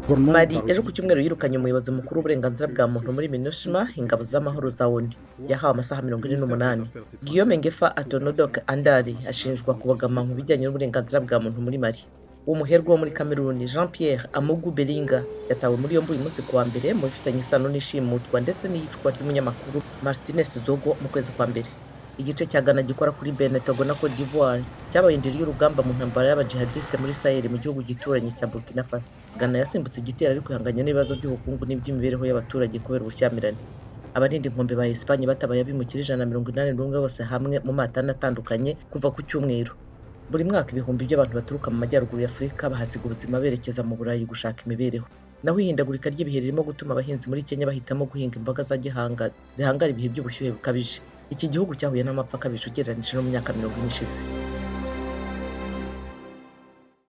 Mali ejo ku cyumweru yirukanye umuyobozi mukuru w'uburenganzira bwa muntu muri MINUSMA, ingabo z'amahoro za ONU. Yahawe amasaha 48. Guillaume Ngefa Atonodok Andari ashinjwa kubogama mu bijyanye n'uburenganzira bwa muntu muri Mali. Umuherwe wo muri Cameroon Jean Pierre Amougou Belinga yatawe muri yombi uyu munsi kuwa mbere mu bifitanye isano n'ishimutwa ndetse n'iyicwa ry'umunyamakuru Martinez Zogo mu kwezi kwa mbere. Igice cya Ghana gikora kuri Benin, Togo na Cote d'Ivoire cyabaye indiri y'urugamba mu ntambara y'abajihadiste muri Sahel mu gihugu gituranye cya Burkina Faso. Ghana yasimbutse igitero ariko ihanganye n'ibibazo by'ubukungu n'iby'imibereho y'abaturage kubera ubushyamirane. Abarinda inkombe ba Espagne batabaye abimukira 181 bose hamwe mu mato ane atandukanye kuva ku cyumweru. Buri mwaka ibihumbi by'abantu baturuka mu majyaruguru ya Afurika bahasiga ubuzima berekeza mu Burayi gushaka imibereho. Naho ihindagurika ry'ibihe ririmo gutuma abahinzi muri Kenya bahitamo guhinga imboga za gihanga zihangara ibihe by'ubushyuhe bukabije. Iki gihugu cyahuye n'amapfa akabije ugereranyije no mu myaka 40 ishize.